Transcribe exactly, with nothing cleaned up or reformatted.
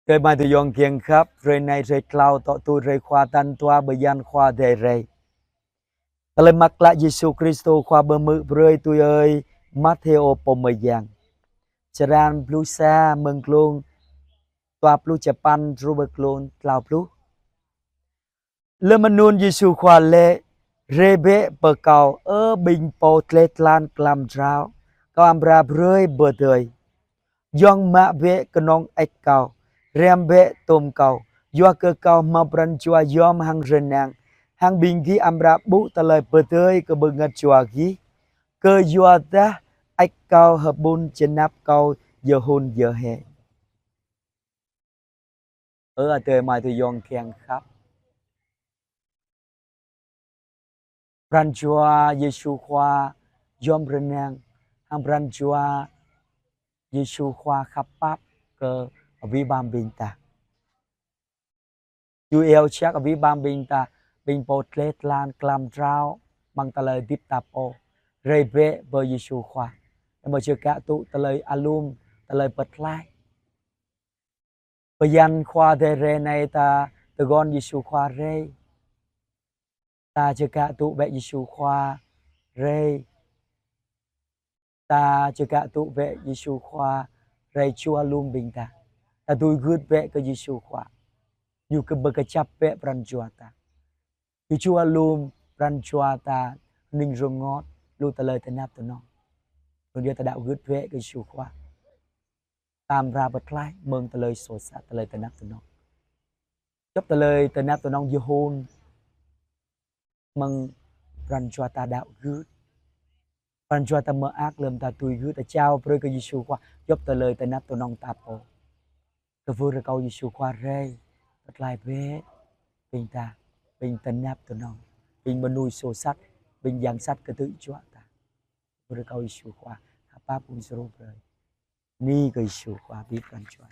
Ơ adơi amai ayŏng kiăng khăp, hrơi anai hrơi tlâo tŏ tui hrơi Khua tal dua bơyan Khua Adai rai. Tơlơi mơak klă Yêsu Kristô Khua pơhmư̆ brơi tui ơi Mathêô pô mơyang. Črăn pluh sa mơ̆ng glông dua pluh čơpăn truh pơ glông tlâo pluh. Lơm anŭn Yêsu Khua laĭ: Rai bĕ pơ Kâo, ơ ƀing pô tlĕ tlan klăm drao, Kâo amra brơi pơdơi. Yŏng mă bĕ kơnong ač Kâo, răm bĕ tôm Kâo, yua kơ Kâo hmâo pran jua yom hăng rơnang, hăng ƀing gih amra ƀuh tơlơi pơdơi kơ bơngăt jua gih, kơyua dah ač Kâo hơbŭn čơnap Kâo yơhon yơhe. Ơ adơi amai ayŏng kiăng khăp. Pran jua Yêsu Khua yom rơnang, hăng pran jua Yêsu Khua khăp pap kơ abih bang ƀing ta. Yua iâu čak abih bang ƀing ta, ƀing pô tlĕ tlan klăm drao, amăng tơlơi hơdip ta pô. Rai bĕ pơ Yêsu Khua. Ƀu djơ̆ kơ tŭ tơlơi alum, tơlơi pơtlaih. Bơyan Khua Adai rai anai ta tơguan Yêsu Khua rai. Ta čơkă tŭ bĕ Yêsu Khua rai. Ta čơkă tŭ bĕ Yêsu Khua rai jua lŏm ƀing ta. Ta tui gưt bĕ kơ Yêsu Khua. Ñu kơ pơkơjăp bĕ pran jua ta. Ñu jua lŏm pran jua ta hning rơngot lu tơlơi tơnap tơnong. Anŭn yơh ta đaŏ gưt bĕ kơ Yêsu Khua. Ta amra pơtlaih mơ̆ng tơlơi soh sat, tơlơi tơnap tơnong. Djŏp tơlơi tơnap tơnong yơhon mơ̆ng pran jua ta đaŏ gưt. Pran jua ta mơak lơm ta tui gưt, ta jao brơi kơ Yêsu Khua djŏp tơlơi tơnap tơnong ta pô. Kwưh rơkâo Yêsu Khua rai, pơtlaih bĕ ƀing ta, ƀing tơnap tơnong, ƀing mơnuih soh sat, ƀing yang sat kơtư̆ juă ta. Kwưh rơkâo Yêsu Khua khăp pap ƀun srô̆ brơi. Bơni kơ Yêsu Khua, abih pran jua.